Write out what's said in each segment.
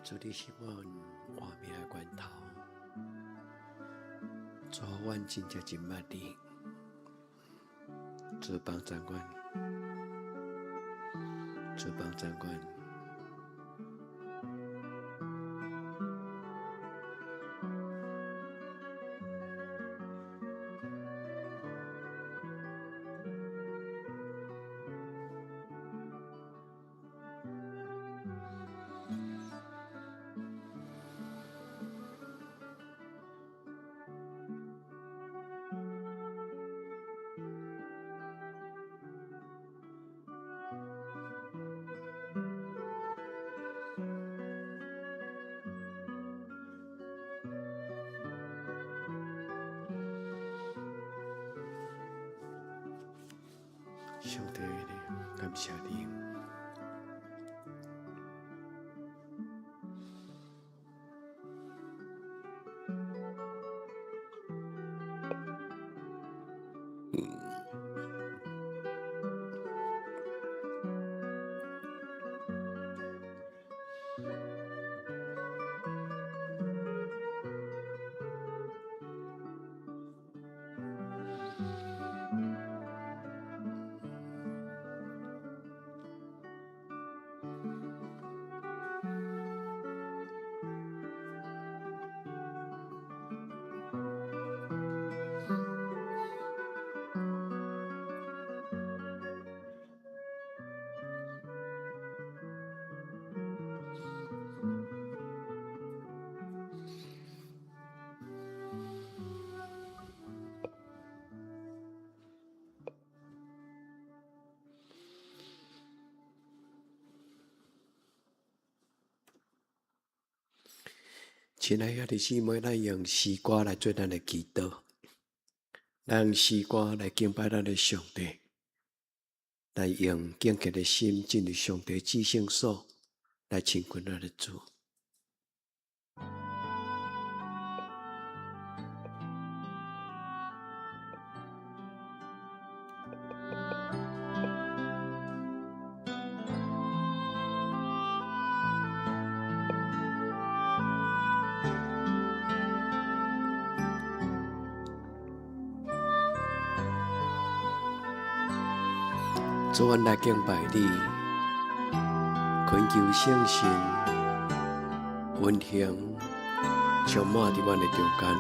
主，你是阮活命的源頭。主，阮真正真捌你，主幫助阮，主幫助阮。上帝，感謝你。親愛兄弟姊妹，咱用詩歌來做咱的祈禱，咱用詩歌來敬拜咱的上帝，來用敬虔的心進入上帝至聖所來親近咱的主。主，阮來敬拜你，懇求聖神運行，充滿佇阮的中間。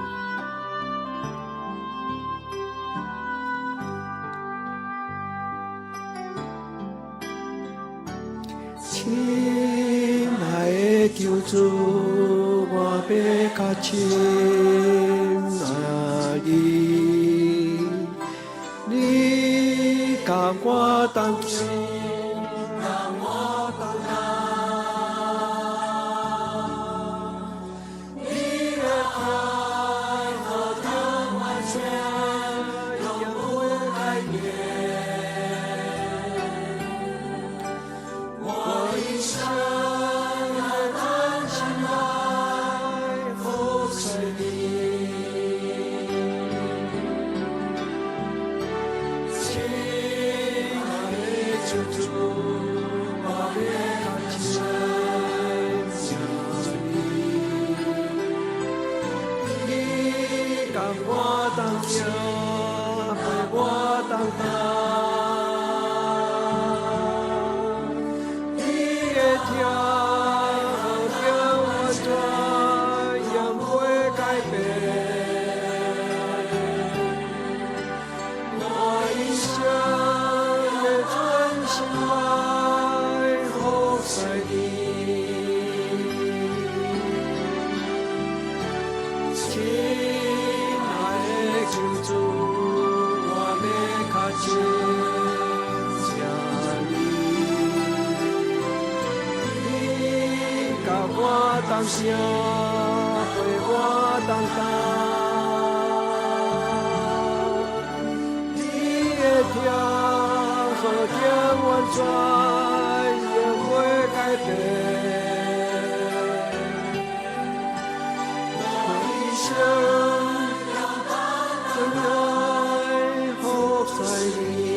親愛的救主，我欲較親愛你，你佮我同行，共我同行。你的愛何等完全，永不改變。我一生愛專心來服侍你。親愛的救主，我欲較親近你，你佮我同行，陪我同擔。你的疼何等完全，永不改變。我一生欲專心來服侍你。親愛的救主，我欲較親近你，你佮我同行，陪我同擔。你的疼何等完全，永不改變。我一生專來服侍你。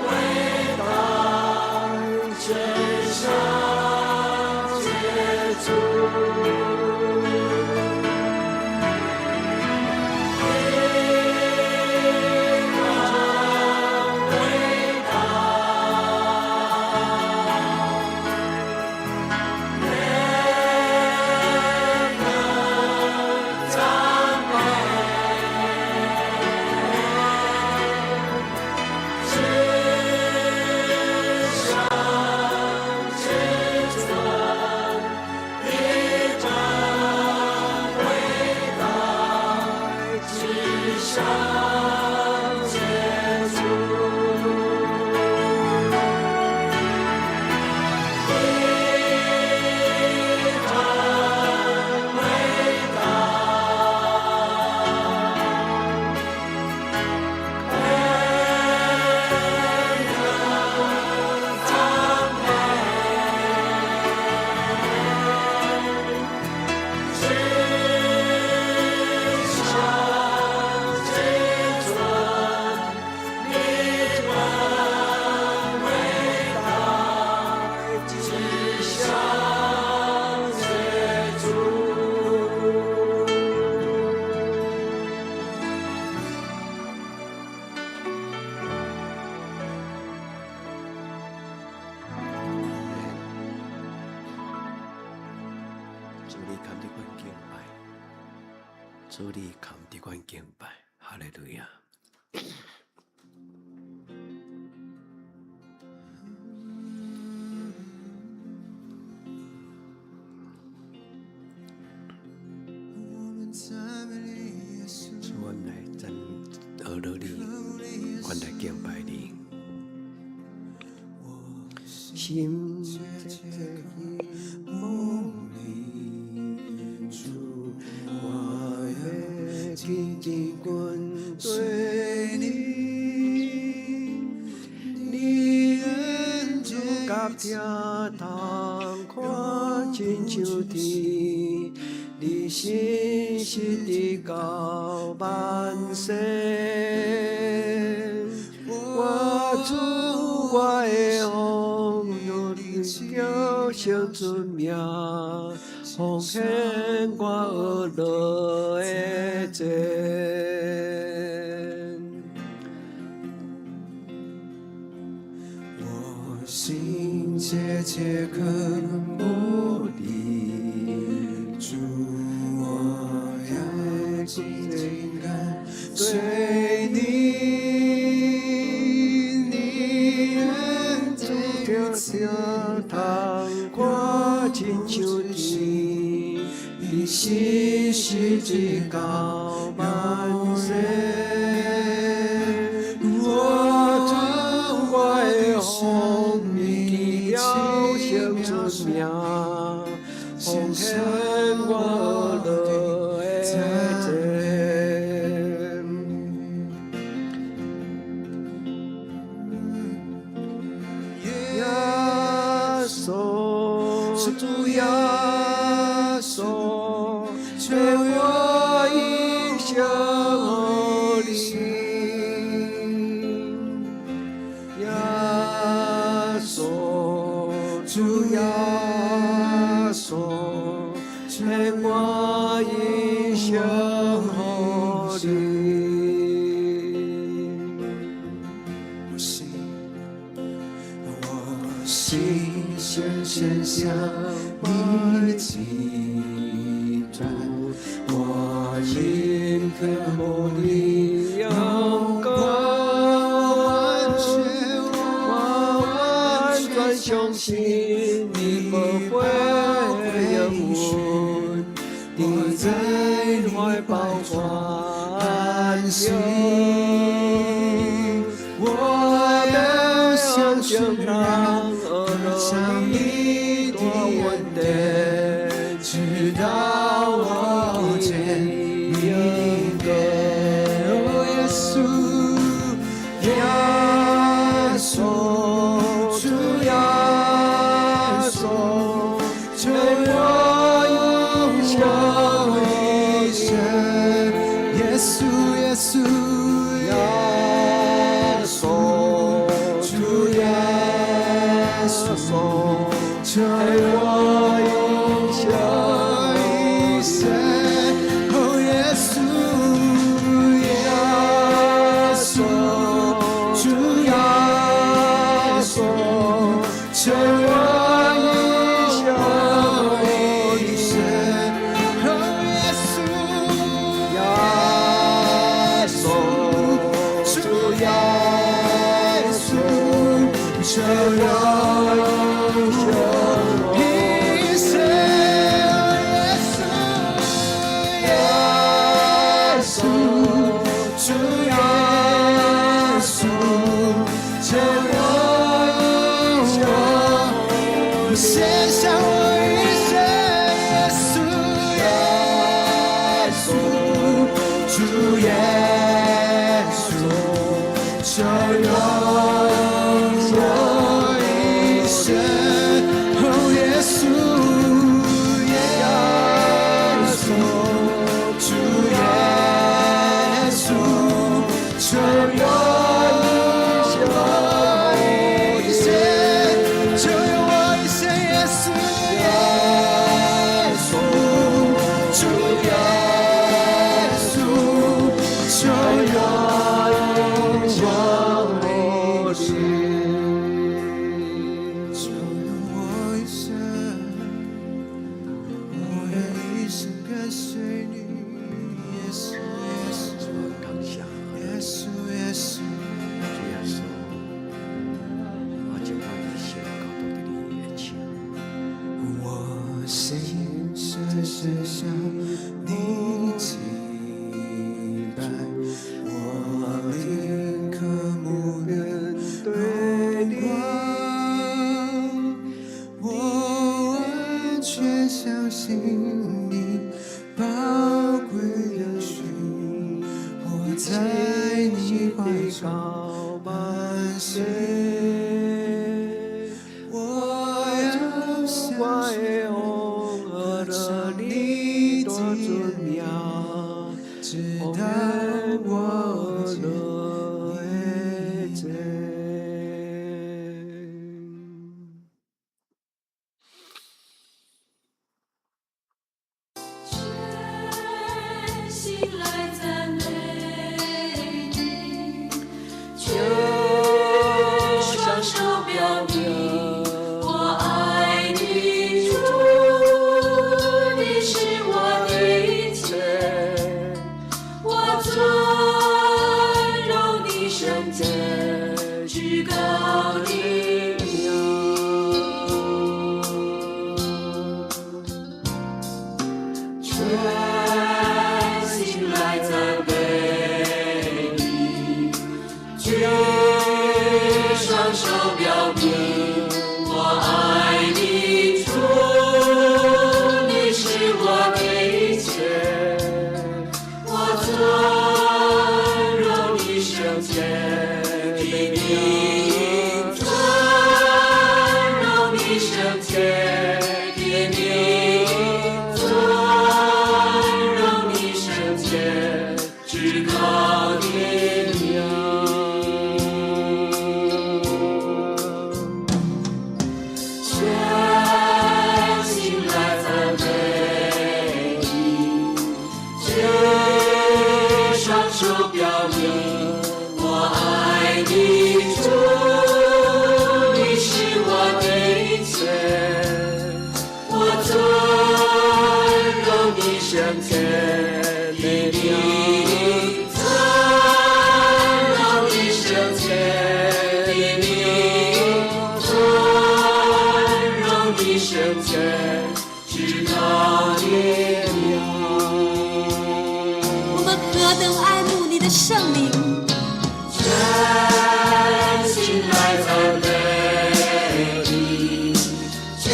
偉大，至聖之尊。你真偉大，全能讚美，至聖至尊，你真偉大，至聖之尊。你真偉大，全能讚美，至聖至尊，你真偉大，至聖之尊。主你堪得阮敬拜，主你堪得阮敬拜，哈利路亞。主，阮來讚阿羅你，阮來敬拜你。心切切渴慕你，主，我欲緊緊跟隨你，你恩賜佮疼痛看親像天，你信實直到萬世。我主，我的王，你叫聲出名，奉獻我呵樂的祭。我心切切渴慕你，主，我要緊緊跟隨你，你恩主賜疼痛看親像天，你信實直到萬世。我主，我的王，你叫聲出名，奉獻我呵樂的祭。耶穌，主耶穌，賜我一生予你。耶穌，主耶穌，賜我一生予你。我心，我心深深向你傾轉，我心渴慕你陽光，我完全相信你不會應允，你在懷抱我安息。我要相向信尝你多的恩恩典，典，直到我見你面。哦，耶穌，耶穌，主耶穌，耶穌，求用我一生，耶穌，耶穌，主耶穌，求用我，獻上我一生，耶穌，耶穌，主耶穌，求用我一生，哦，耶穌，耶穌，主耶穌，求用我一生，求用我一生，耶穌，耶穌，主耶穌，求用我一生，求用我一生，我願一生跟隨你，耶穌，耶穌，感謝耶穌，耶穌。主耶穌，我將我一生交託佇你的手。我心深深向你敬拜，我靈渴慕你榮光，我完全相信你寶貴應許，我在你懷中安息。我要向歌唱你的恩典，直到我見你面。全心來讚美你，舉雙手表明我愛你，主，你是我的一切，我尊榮你聖潔，至高的名。全心來讚美你，舉雙手表明我愛你，主，你是我的一切，我尊榮你聖潔的名，尊榮你聖潔的名，尊榮你聖潔至高的名。全心來讚美你，舉雙手表明我愛你，主，你是我的一切，我尊榮你聖潔的名，尊榮你聖潔的名，尊榮你聖潔至高的名。我們何等愛慕你的聖名！全心來讚美你，舉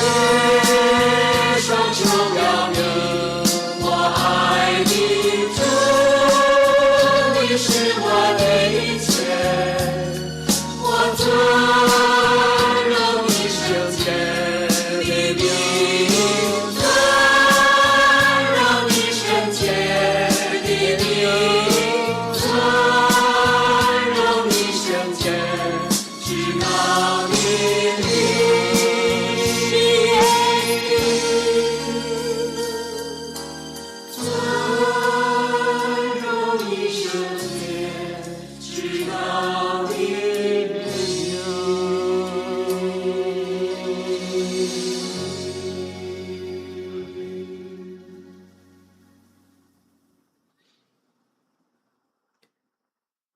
雙手表明我愛你，主，你是我的一切，我尊榮你聖潔的名，尊榮你聖潔的名，尊榮你聖潔至高的名。尊榮你聖潔至高的名。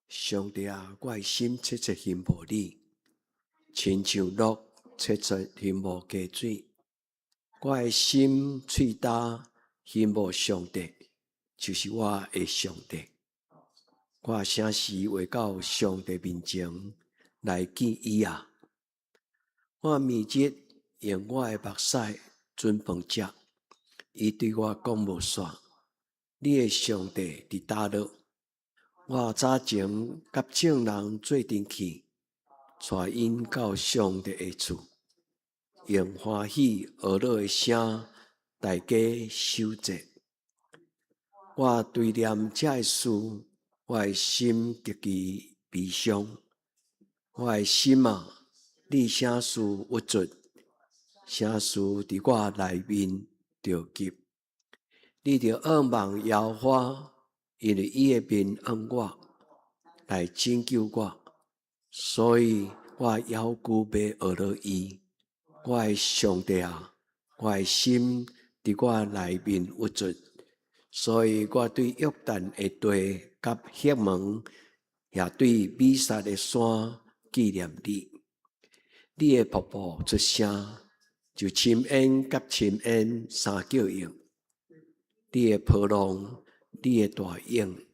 上帝帝啊，我的心切切欣慕你，親像鹿切切欣慕溪水。我的心喙焦欣慕上帝，就是我的上帝。我啥時會到上帝面前來見伊啊？我暝日用我的目屎準飯食，伊對我講無煞。你的上帝佇佗落？我早前佮眾人做陣去，帶𪜶到上帝的厝，用歡喜呵樂的聲，大家守節。我追念這个事，我的心極其悲傷。我的心啊，你啥事鬱卒？啥事佇我內面著急？你著仰望耶和華，因為伊的面向我，來拯救我，所以我猶閣欲學樂伊。我的上帝啊，我的心佇我內面鬱卒，所以我對約旦的地佮赫門，也對米薩的山紀念你。你的瀑布出聲，就深淵佮深淵相叫應。你的波浪，你的大湧，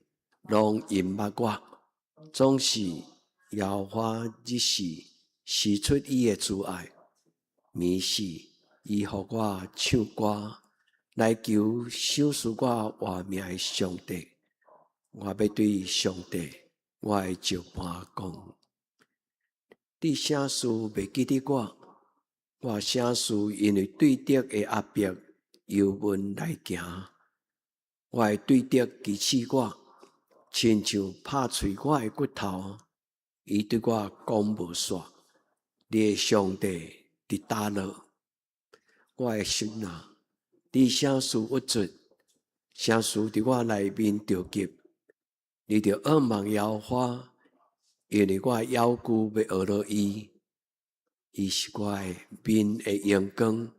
攏淹沒我。總是耶和華日時施出伊的慈愛，暝時伊予我唱歌，來求賞賜我活命的上帝。我欲對上帝，我的石磐講：你啥事袂記得我？我啥事因為對敵的壓迫憂悶來行？我的對敵譏刺我，親像拍碎我的骨頭。伊對我講無煞。你的上帝佇佗落？我的心啊，你啥事鬱卒？啥事佇我內面著急？你著仰望耶和華，因為我猶閣欲學樂伊。伊是我的面的榮光，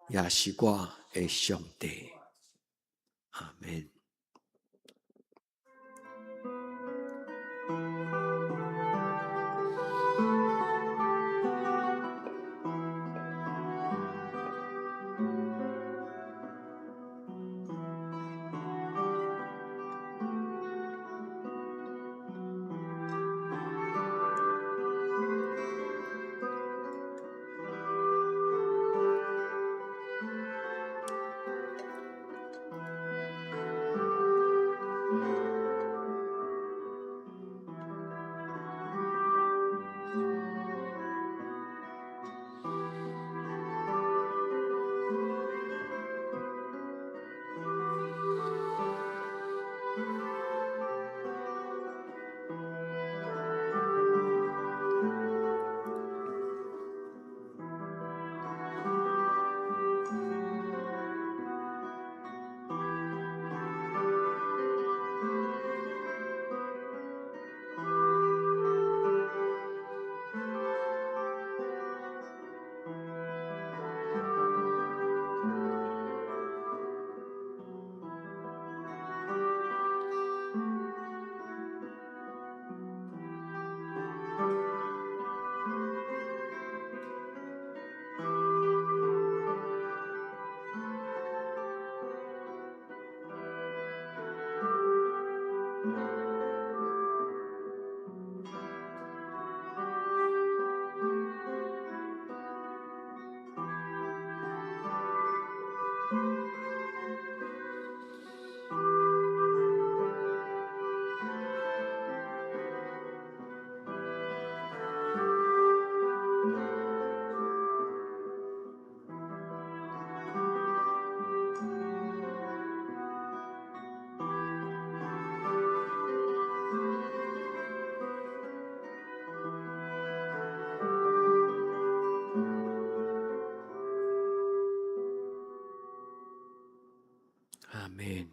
也是我的上帝。阿們。阿們。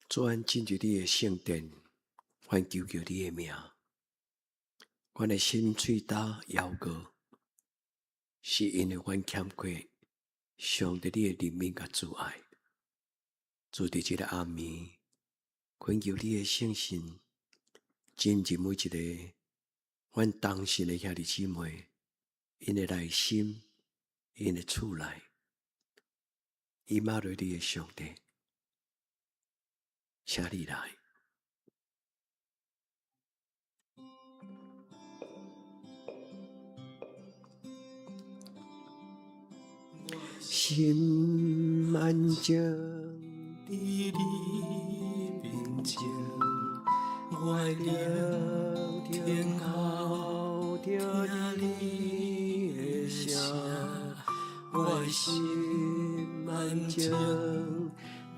主，阮進入你的聖殿，阮求求你的名，阮的心喙焦枵餓，是因為阮欠缺上帝你的憐憫佮慈愛。主佇這个暗暝，懇求你的聖神進入每一个阮同信的兄弟姊妹，𪜶的內心，𪜶的厝內，以馬內利的上帝，請你來。心安靜，佇你面前，我的靈聽候聽你的聲，我的心安靜，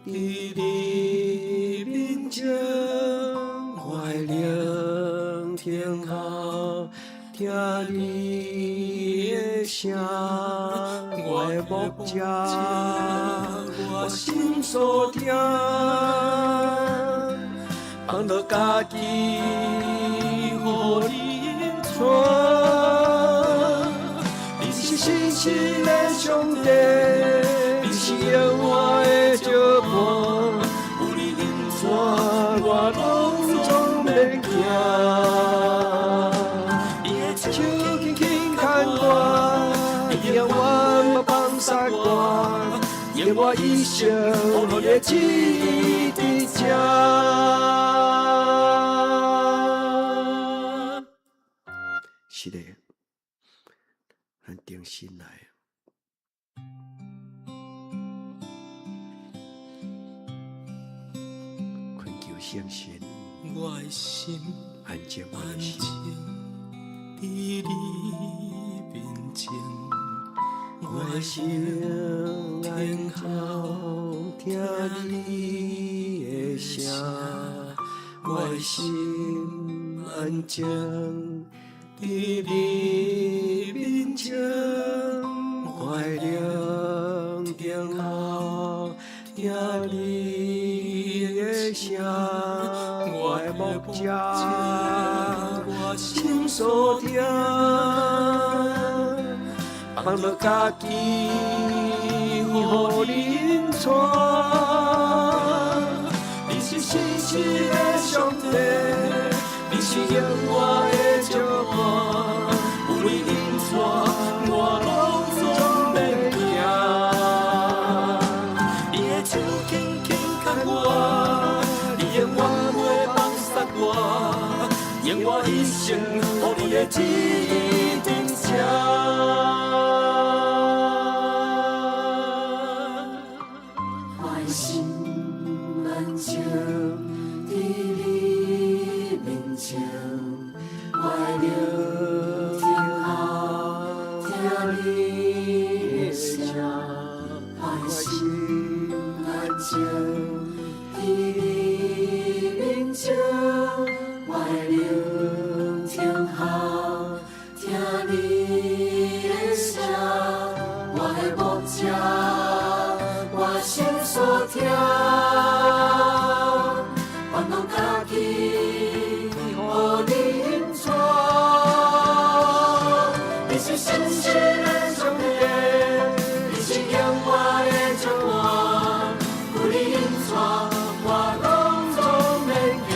佇你面前，我的靈聽候聽你的聲。我的牧者，我心所疼，放落家己，予你引帶。你是信實的上帝，你是永遠的石伴，有你引帶，我攏總免驚。你的手緊緊牽我，你永遠無放捒我，用我一生予你的旨意佇這。是的，咱定心來。懇求聖神，我的心安靜我安的心，靜佇你面前，我的心聽候聽你的聲，我的心安靜佇你面前，我的靈聽候聽你的聲，我的牧者，我心所疼，放落家己，予你引帶。你是信實的上帝，你是永遠的石伴，有你引帶，我攏總免驚。你的手輕輕牽我，你永遠袂放捒我，用我一生予你的旨意佇這。我的心安靜佇你面前，我的靈聽候聽你的聲，我的心安靜佇你面前，我的靈聽候聽你的聲，我的牧者，我心所疼，放落家己，予你引帶。你是信實的上帝，你是永遠的石伴，有你引帶，我攏總免驚。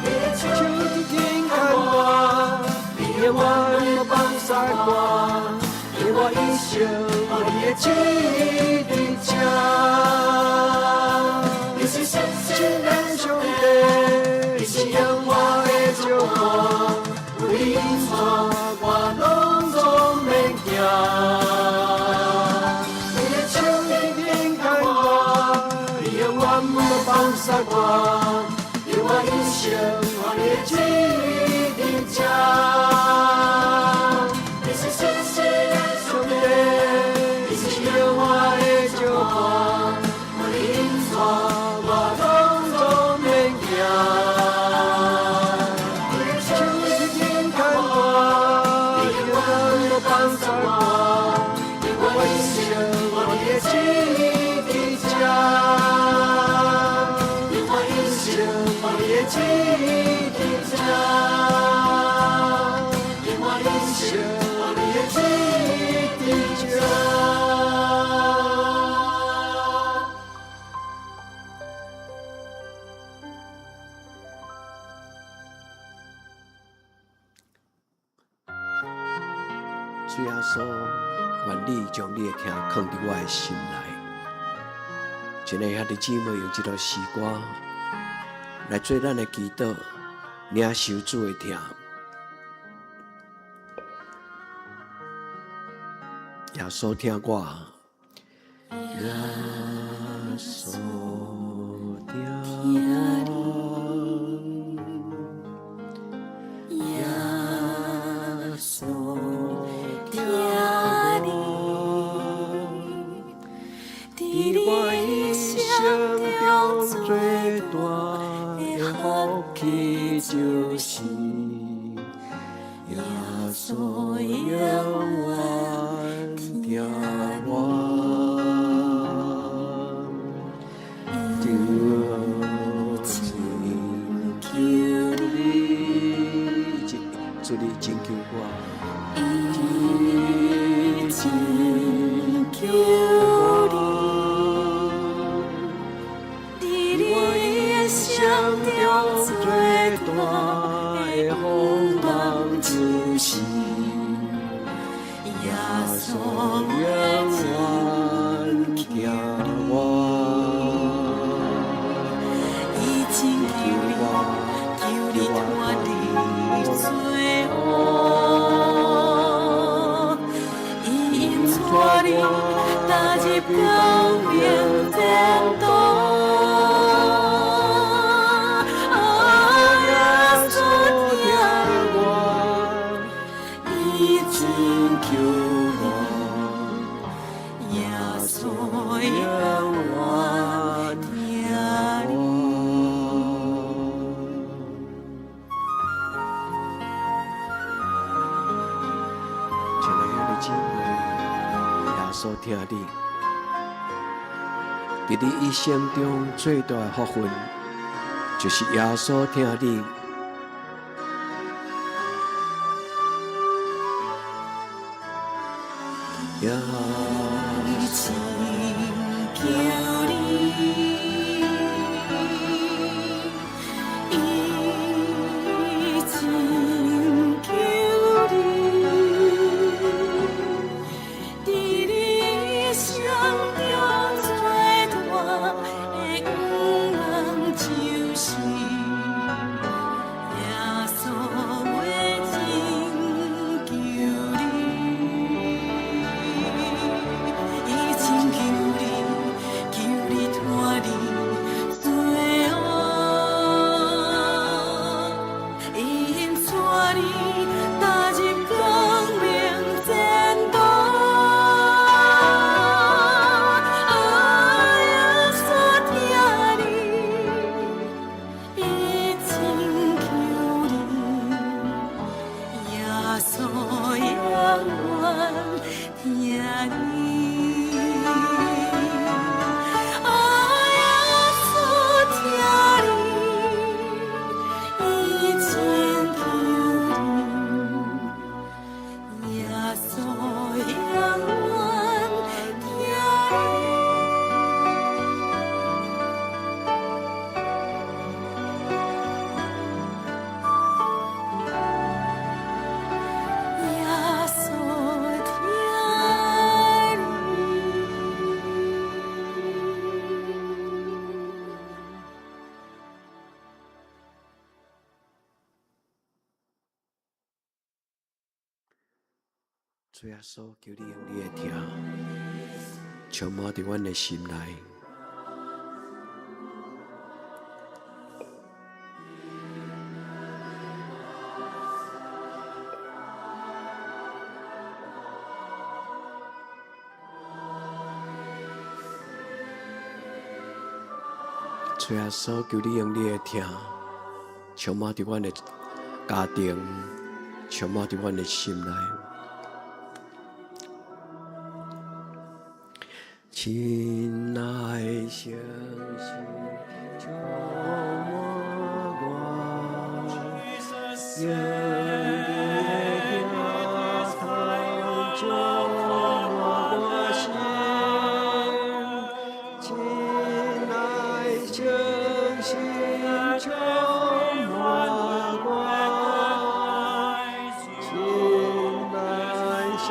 你的手手緊緊牽我，你永遠無放捒我，用我一生予你的旨意佇這。你是信實的上帝，你是永遠的石伴，有你引帶，我攏總免驚。你的手緊緊牽我，你永遠無放捒我，用我一生予你的旨意佇這。你是信實的上帝，你是永遠的石伴，有你引帶，我攏總免驚。你的手手緊緊牽我，你永遠無放捒我，用我我一一生生予你的旨意佇這。用我一生予你的旨意佇這。用我一生主耶穌，願你將你的疼囥佇我的心內。親愛兄弟姊妹，用這首詩歌來做咱的祈禱，領受主的疼。耶穌疼我，耶穌疼我，耶穌疼你，佇我一生中最大的福氣就是耶穌永遠疼我。拯救你，主你拯救我，拯救我。佇我一生中最大的願望就是耶穌永遠疼我。伊拯救你，救你脫離罪惡，伊引帶你踏入光明前途。啊，耶穌疼我，伊拯救我，耶穌永遠疼你。親愛的姊妹，耶穌疼你，佇你一生中最大的福分，就是耶穌疼你。耶穌拯救你，伊拯救你，佇你一生中最大的願望就是耶穌的拯救你，伊拯救你，救你脫離罪惡，伊引帶你踏入光明前途。啊，耶穌疼你，伊拯救你，耶穌永遠疼你。啊，耶穌疼你，伊拯救你，耶穌永遠疼你。耶穌疼你。主耶穌，求你用你的疼，充滿佇阮的心內。主耶穌，求你用你的疼，充滿佇阮的家庭，充滿佇阮的心內。親愛相信充滿我，用你的疼充滿我心。親愛相信充滿我，親愛相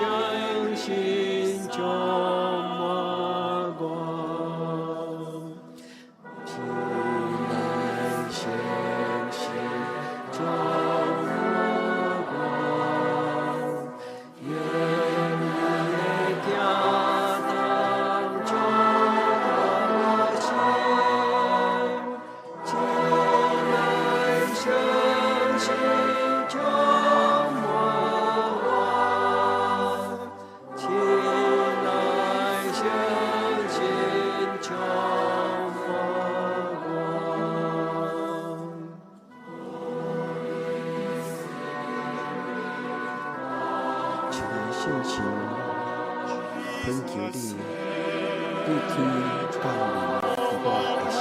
聖神，懇求你，對天降臨佇我的心。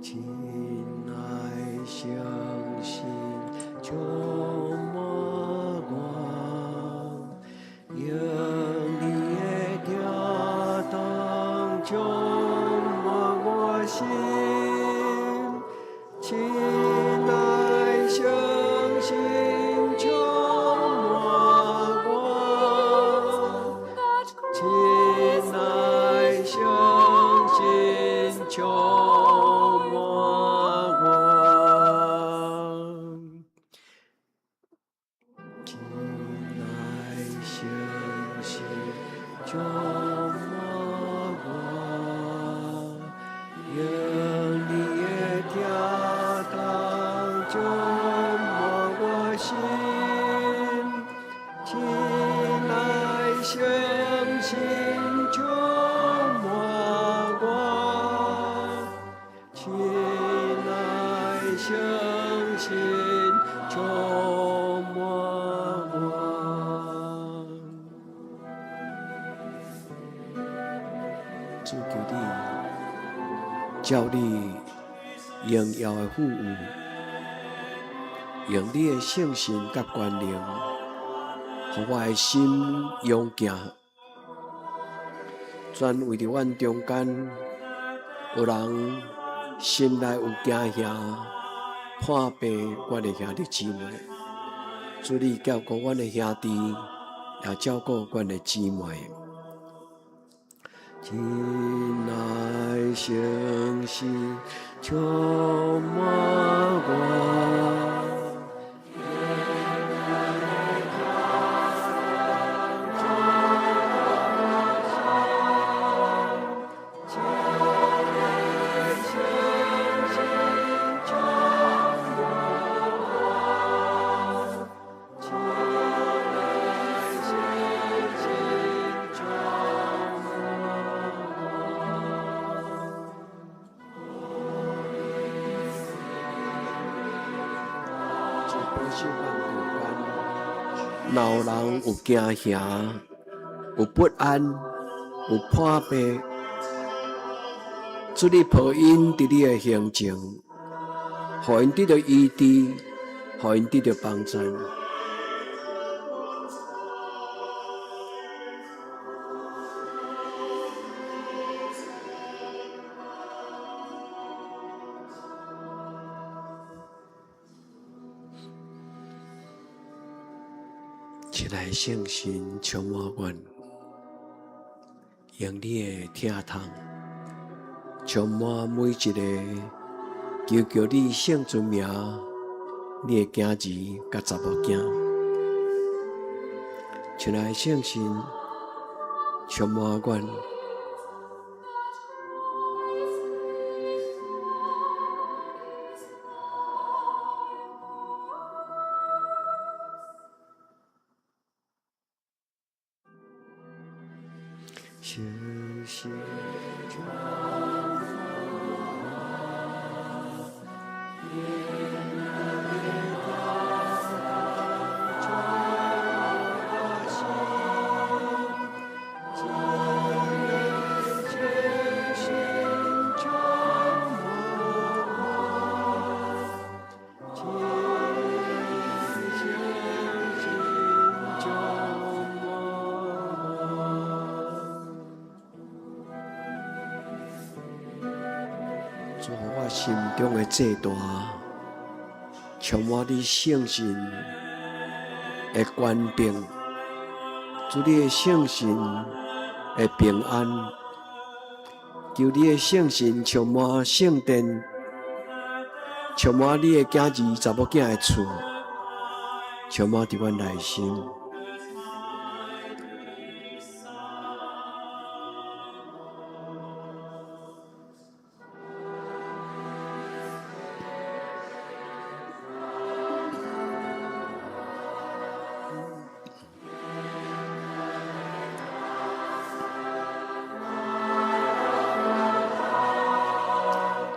親愛聖神充滿我，用你的疼痛充滿我心。親愛聖神充滿我，親愛聖神充滿我。親愛聖神充滿我，用你的疼痛充滿我心。親愛聖神充滿我，親愛聖神充滿我。主求你，照你榮耀的富有，用你的聖神佮權能，予我的心勇健。專為著阮中間有人心內有驚嚇、破病，阮的兄弟姊妹，主你照顧阮的兄弟，也照顧阮的姊妹。親愛聖神充滿我。主保守阮中間，若有人有驚嚇、有不安、有破病，主你抱𪜶佇你的胸前，予𪜶得著醫治，予𪜶得著幫助。親愛的聖神充滿阮，用你的疼痛充滿每一个求叫你聖尊名，你的囝兒佮查某囝。親愛的聖神充滿阮。聖神充滿我，用你的疼痛充滿我心，親愛聖神充滿我，親愛聖神充滿我。主，予我心中的祭壇，充滿你聖神的權柄，主你的聖神的平安，求你的聖神充滿聖殿，充滿你的囝兒查某囝的厝，充滿佇阮內心。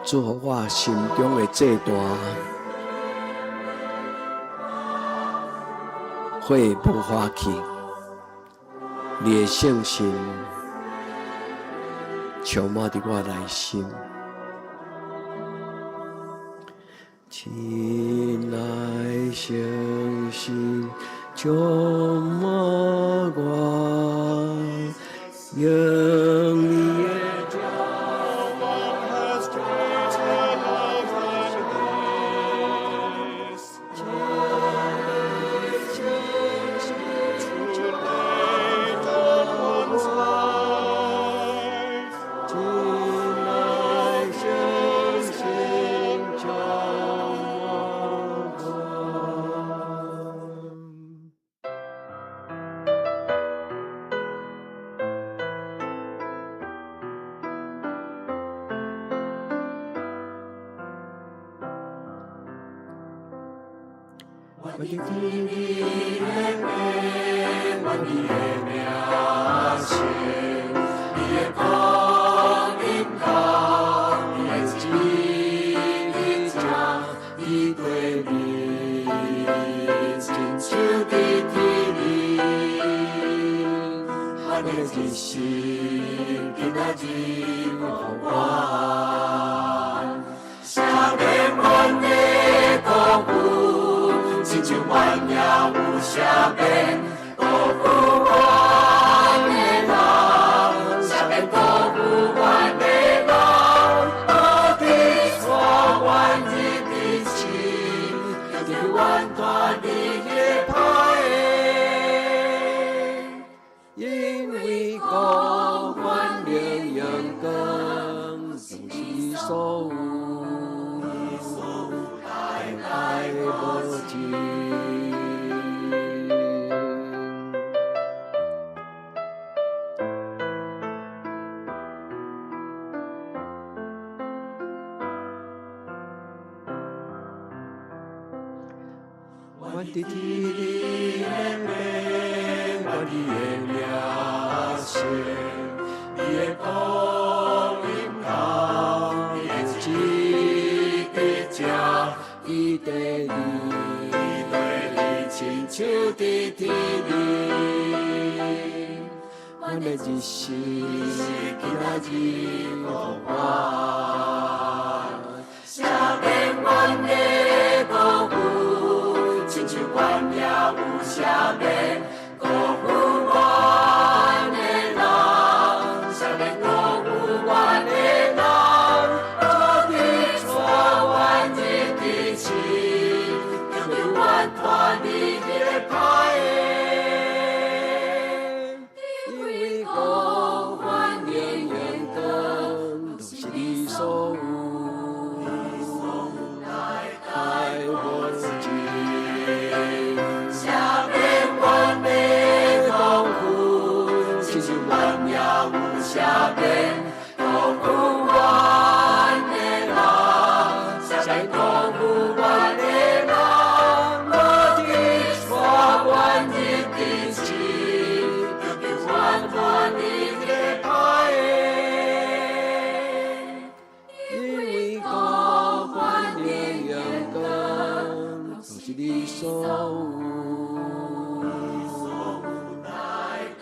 主予我心中的祭壇，火無化去，你的聖心充滿佇我內心。親愛聖心充滿我，用你的 One has greater love than this, to lay down one's life. 親愛聖心充滿我。我的天你的名，我的名声，你的光阴甲你的旨意正伫对面，亲像伫天里。我的一生今仔日予我。赦免阮的辜負，親像阮也有赦免辜負阮的人，赦免辜負阮的人，無得帶阮入敵試，救阮脫離彼歹的。因為國權榮耀光，攏是你所有，代代無盡。阮佇天的父，阮的名聖，你的光陰甲你的旨意正伊地里，对你，親像佇天裡。阮的日時今仔日予阮。赦免阮的辜負，親像阮也有赦免辜負阮的人，赦免辜負阮的人，無得帶阮入敵試，救阮脫離彼歹的。因為國權榮耀光，攏是你所有，代代無盡。赦免阮的辜負，親像阮也有赦免辜負阮的人，赦免辜負阮的人，無得帶阮入敵試，救阮脫離彼歹的。因為國權榮耀光，攏是你所有，代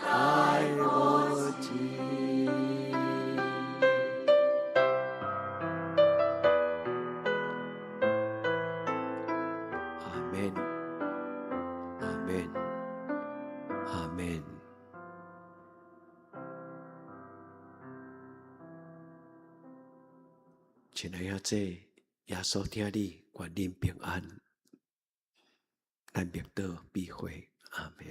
代無盡。阿門，阿門，阿門。親愛的姊，耶穌疼你，願恁平安。咱默禱閉會，阿門。